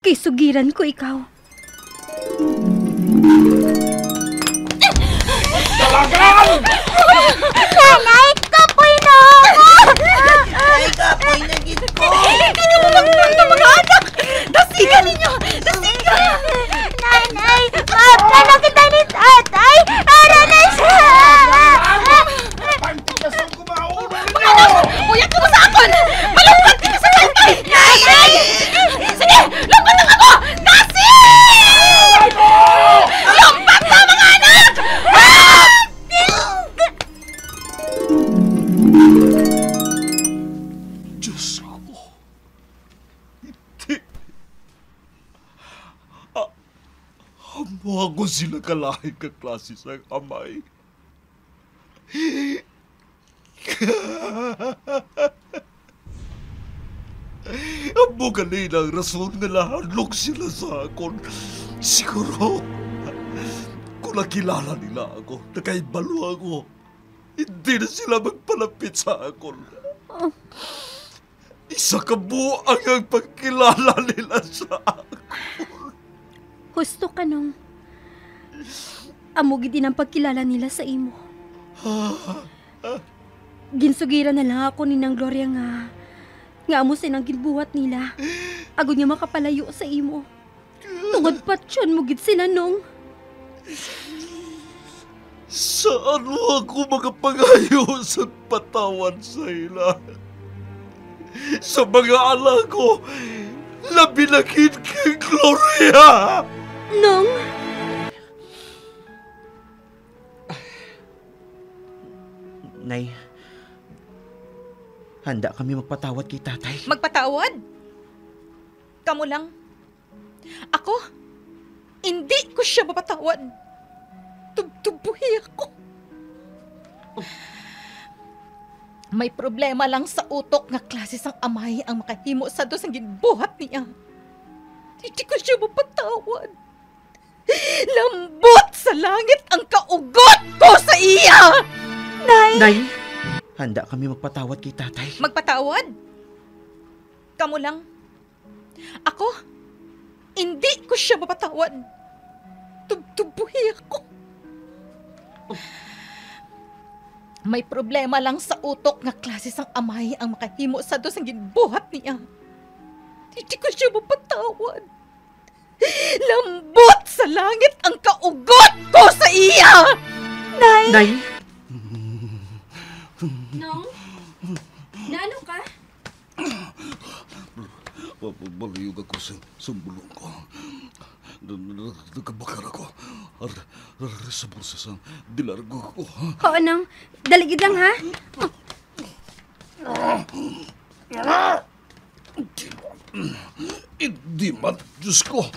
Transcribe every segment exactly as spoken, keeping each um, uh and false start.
kay sugiran ko ikaw. Talagan! Nanay, kapoy na ako! Ay, kapoy na gid ko! Hindi ka naman magpunta, mga anak! Dasigan ninyo! Dasigan! Nanay, maabtan na kita ni tatay! Ara na siya! Pagtikasan ko mga ulo ninyo! Mga anak, uyat mo sa akon! Malungkot ka sa tatay! Nanay! Sige, lumpat na ako! Dasi! Lumpat na, mga anak! Ah! Diyos ko. Hindi. Ah, amo ako sila kalain ka klase sang amay. Amo gani ang rason nga nahadlok sila sa akon. Siguro, kung nakilala nila ako, nakahibalo ako, hindi na sila magpalapit sa akon. Isa ka buang ang pagkilala nila sa akon. Husto ka, Nong. Amo gid in ang pagkilala nila sa imo. Ginsugiran na lang ako ni Nang Gloria nga, nga amo sina ang ginbuhat nila, agod nga makapalayo sa imo. Tungod patyon mo gid sila, Nong. Saan mo ako makapangayo sa patawad sa ila? Sa mga anak ko, labi na gid kay Gloria! Nong! Nay, handa kami magpatawad kay tatay. Magpatawad? Kamo lang. Ako? Indi ko sia mapatawad. Tubtob buhi ako. May problema lang sa utok nga klase sang amay ang makahimo sadto sang ginbuhat niya. Indi ko sia mapatawad. Lambot sa langit ang kaugot ko sa iya! Nay! Nay, handa kami magpatawad kay tatay. Magpatawad? Kamo lang. Ako? Indi ko sia mapatawad. Tubtob buhi ako. May problema lang sa utok nga klase sang amay ang makahimo sadto sang ginbuhat niya. Indi ko sia mapatawad. Lambot sa langit ang kaugot ko sa iya! Nay! Nay! Nong? Naano ka? Mabaliyog ako sa, sa bulong ko. Nag-, nag-, nagkabakar ako. Ar-, ar-, sa bulsa sang dilargo ko. Oo, Nong. Dali gid lang, ha? Hindi man, Diyos ko.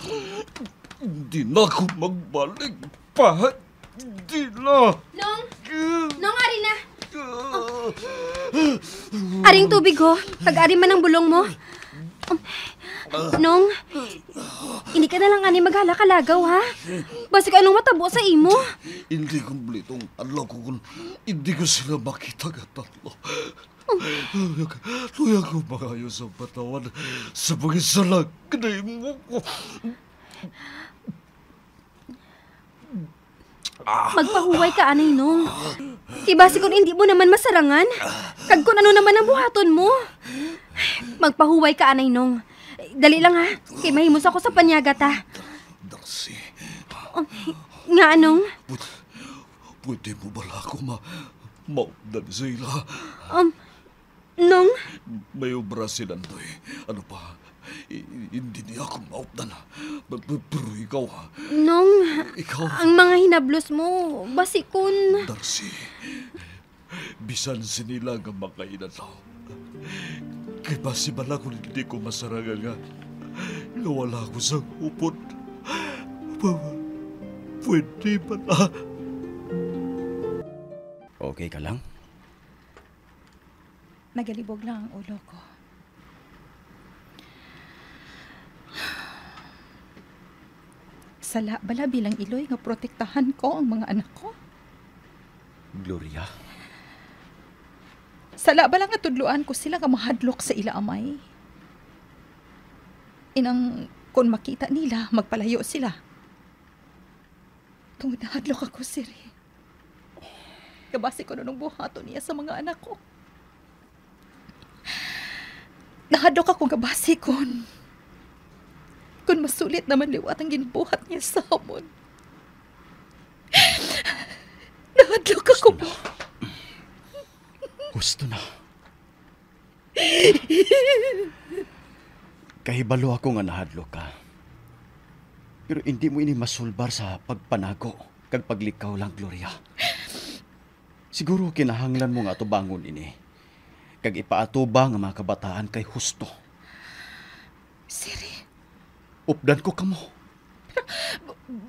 Hindi na ako magbalik pa. Hindi na. Nong! Nong, ari na! Ari ang tubig, ho. Pag-ari man ang bulong mo. Nong, hindi ka na lang ani maghala kalagaw, ha? Basi kung anong matabo sa imo. Hindi kumpleto ang adlaw ko kung hindi ko sila makita nga tatlo. Luya ka, luya ko mangayo sa patawad sa mga sala nga nahimo ko. Magpahuway ka, anay, Nong. Kay basi kung hindi mo naman masarangan, kag kung ano naman ang buhaton mo. Magpahuway ka, anay, Nong. Dali lang, ha, kay mahimos ako sa panyaga ta. Darcy. Oh, nga, Nong? Pwede, pwede mo bala ako ma-, maupdan sa ila? Um, Nong? May obra si Landoy. Ano pa? I-, i-, hindi niya ako maupdan. P-, p-, pero ikaw, ha? Nong, ikaw, ang mga hinablos mo, basi kun Darcy, bisan sini lang ang makainadlaw. Kay basi bala kung hindi ko masarangan nga, nga wala ako sa upod. P-, pwede bala. Okay ka lang? Nagalibog lang ang ulo ko. Sala bala bilang iloy nga protektahan ko ang mga anak ko? Gloria? Sala bala nga tudloan ko sila nga mahadlok sa ila amay? Inang Kon makita nila, magpalayo sila. Tungod nahadlok ako, Siri. Kabasi ko anong buhaton niya sa mga anak ko. Nahadlok ako nga basi kon, kon masulit naman liwat ang ginbuhat niya sa amon. Nahadlok ako. Husto na. Husto na. Kahibalo ako nga nahadlok ka. Pero indi mo ini masulbar sa pagpanago kag paglikaw lang, Gloria. Siguro kinahanglan mo nga atubangon ini kag ipaatubang ang mga kabataan kay Husto. Siri. Updan ko kamo.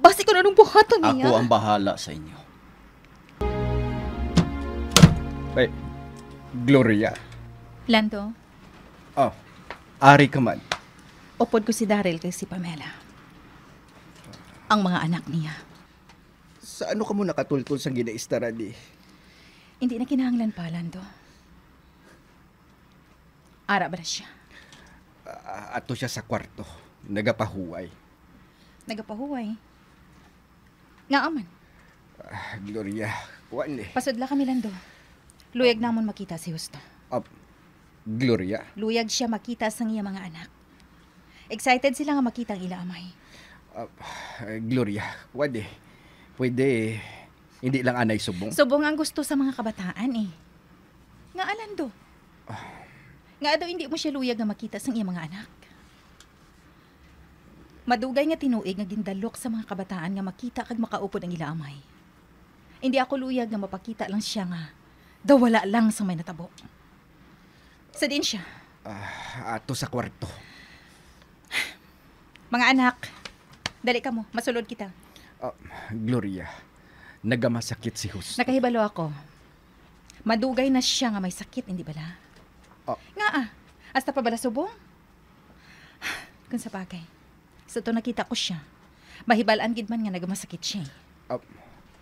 Basi kon anong buhaton niya. Ako ang bahala sa inyo. Ay, Gloria. Lando. Oh, ari ka man. Upod ko si Daryl kag si Pamela. Ang mga anak niya. Sa ano kamo nakatultol sang ginaistorya ni? Hindi na kinahanglan pa, Lando. Ara bala siya? Ah, ato siya sa kwarto. Nagapahuway. Nagapahuway? Ngaa man? Ah, Gloria, kuwan eh. Pasudla kami, Lando. Luyag namon makita si Husto. Ah, Gloria? Luyag siya makita sang iya mga anak. Excited sila nga makita ang ila amay. Ah, Gloria, kuwan eh. Pwede, hindi lang anay subong. Subong ang gusto sa mga kabataan eh. Ngaa, Lando? Ngaa daw hindi mo siya luyag nga makita sang iya mga anak? Madugay nga tinuig nga gindalok sa mga kabataan nga makita kag makaupod ang ila amay. Hindi ako luyag nga mapakita lang siya nga daw wala lang sang may natabo. Sa diin siya? Ah, ato sa kwarto. Mga anak, dali kamo, masulod kita. Ah, Gloria, nagamasakit si Husto. Nakahibalo ako. Madugay na siya nga may sakit, hindi bala? Ah. Ngaa, hasta pa bala subong? Kung sa bagay, sa to nakita ko siya, mahibal-an gid man nga nagamasakit siya eh. Ah,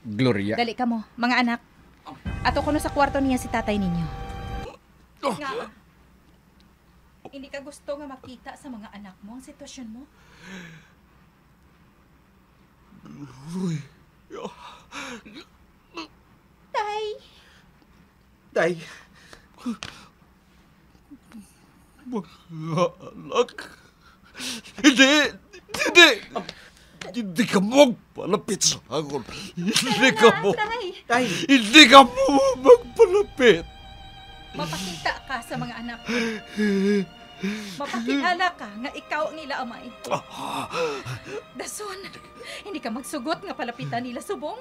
Gloria. Dali kamo, mga anak. Ato kuno sa kwarto niya si tatay ninyo. Nga, hindi ka gusto nga makita sa mga anak mo ang sitwasyon mo? Uy. Tay! Tay! Mga anak! Hindi! Hindi! Hindi ka magpalapit sa akon! Hindi ka mo! Tay! Hindi ka mo magpalapit! Mapakita ka sa mga anak mo. Mapakilala ka nga ikaw ang ila amay. Ah. Dason, hindi ka magsugot nga palapitan nila subong.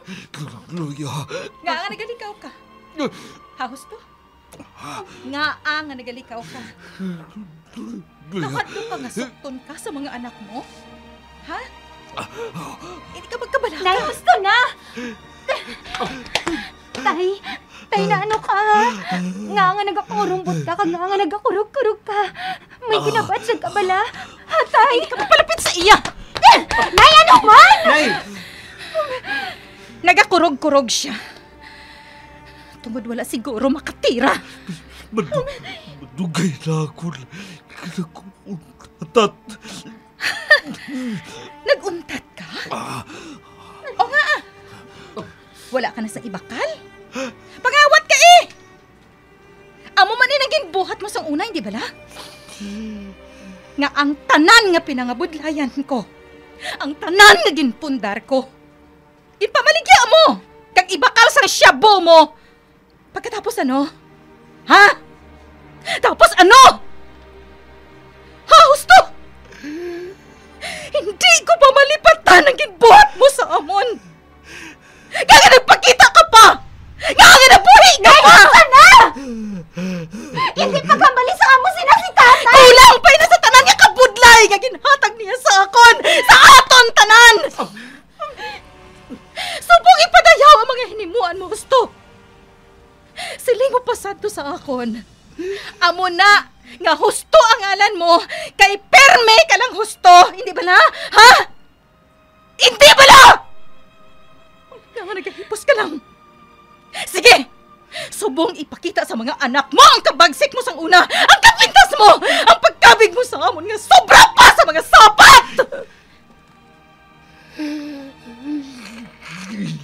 Gloria. Nga nga nagalikaw ka? Ha, Husto? Nga nga nagalikaw ka? Gloria. Nahadlok ka nga sukton ka sa mga anak mo? Ha? Hindi ka magkabalaka. Nay, husto na! Tay, tay, naano ka? Nga nga nagakurumbot ka, kag nga nga nagakurog-kurog ka. May ginabuhat siyang kabala. Ha, tay? Hindi ka magpalapit sa iya! Nay, ano man? Nay! Nagakurog-kurog siya. Tungod wala siguro makatira. Madu-, madugay na ako. Nag-untat. Nag-untat ka? Ah. O nga, ah. Wala ka na sa ibakal? Pangawat ka, eh! Amo man ni naging buhat mo sang una, hindi bala? Nga ang tanan nga pinangabudlayan ko, ang tanan nga ginpundar ko, ipamaligya mo, kag ibakal sang shabu mo. Pagkatapos ano? Ha? Tapos ano? Ha, husto? Hindi ko pa malipatan ang ginbuhat mo sa amon. Nga nga nagpakita ka pa! Nga nga nabuhi ka pa! Ay, basta na! Hindi pagkambali sa amo sina si tatay! Kulang pa ina sa tanan nga kabudlay nga ginhatag niya sa akon, sa aton tanan! Subong ipadayaw ang mga hinimuan mo, husto. Siling mo pa sadto sa akon. Amo na nga husto ang ngalan mo, kay pirme ka lang husto, hindi bala? Ha? Hindi bala! Nga nga nagahipos ka lang. Sige! Subong ipakita sa mga anak mo ang kabagsik mo sang una, ang kapintas mo, ang pagkabi mo sa amon nga sobra pa sa mga sapat! Gin-,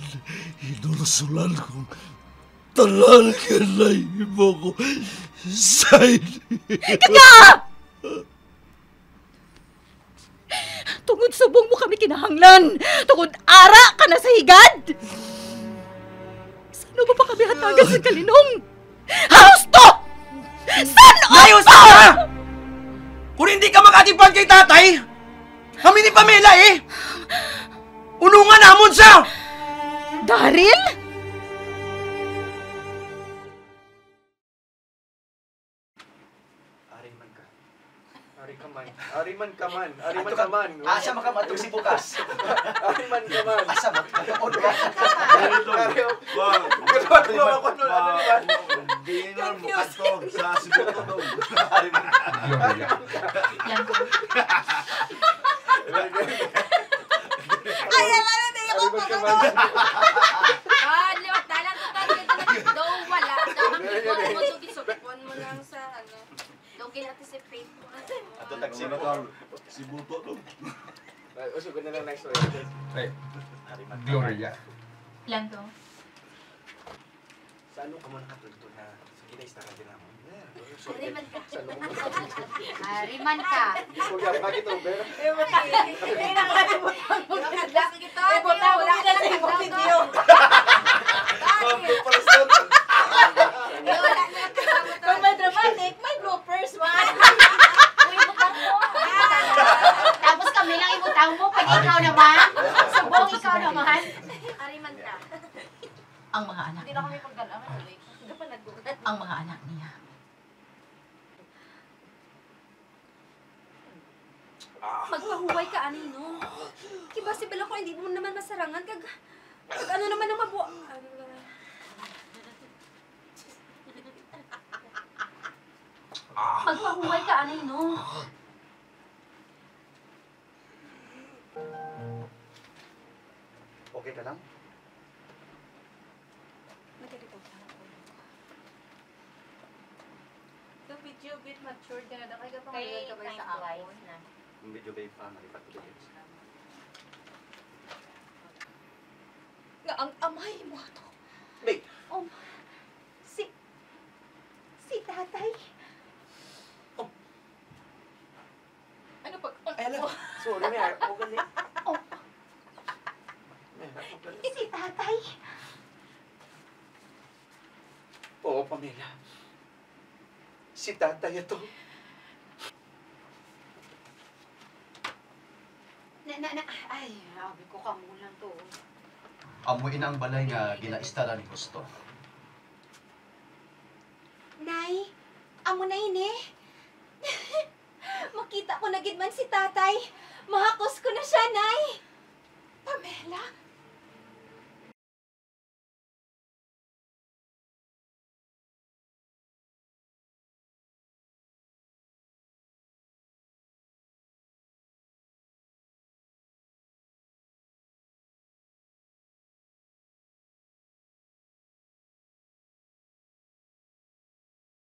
ginursulan ko ang tanan nga nahimo ko, Shiny. Kanya! Tungod subong mo kami kinahanglan, tungod ara ka na sa higad. San-o ba pa kami hatagan sa kalinom? Hausto! San-o Layo pa? Sa ka! Kung hindi ka makatipan kay tatay, kami ni Pamela eh! Unungan namon sa Daryl? Ari man ka. Ari ka man. Ari man ka man. Ari man Ato ka ka, man. Asa man ka matong si bukas? Ari man ka man. Asa man ka? Ari, oh. Wow. Ganun, ano, ano, ano, ano, ano? Dinner mo ka to sa Cebu to, dong. Ari man ka. Gloria. Yan. Ay, ala na, di ako Ari man ka man. pagano. Ah, liwat na lang, total, dito na, daw wala. Dapat Ari, ari. Ipon mo, sugi-sugi, ipon mo lang sa, ano. Daw gin-anticipate mo. Ato tag Cebu. Si Buto, no? Ay, usog ko na lang next one. Hey, Gloria. Lang to. Sa ano ka mo nakatulto na? Sige na, istara din ako. Ari man ka. Sa ano mo? Ari man ka. Istorya pa kita, Uber. Eh, wala. Eh, wala. Ibutang mo na sa imong video. Bakit? Mambo person. Kung may dramatic, may bloopers man. Uy, butang mo. Tapos kami lang ibutang mo, pag ikaw naman. Subong ikaw naman. Ari man ka. Ang mga anak Hindi na niya. kami pagdala, ano, eh. Hindi pa nag- Ang mga anak niya. Magpahuway ka, ani, no? Kibasi bala ko, hindi mo naman masarangan, kag, kag ano naman ang mabu-, ano naman? Magpahuway ka, ani, no? Okay ka lang? Nagkadikot lang ako. Dapat you bit matured ka na, da kay gapangaliwan ka ba sa time-wise akon? Na. Ang video kay pa, nalipat ko ba yun? Nga ang amay mo ato. Wait. Um, si, si tatay. Oh. Ano pag, Ella, oh. Sorry, may harap ko gali. Oh. May harap ko gali. Si tatay. Oo, Pamela. Si tatay ito. Na, na, na, ay, abi ko kamo lang to. Amo ina ang balay nga ginaistaran ni Justo. Nay, amo na ini. Makita ko na gid man si tatay. Mahakos ko na siya, Nay. Pamela?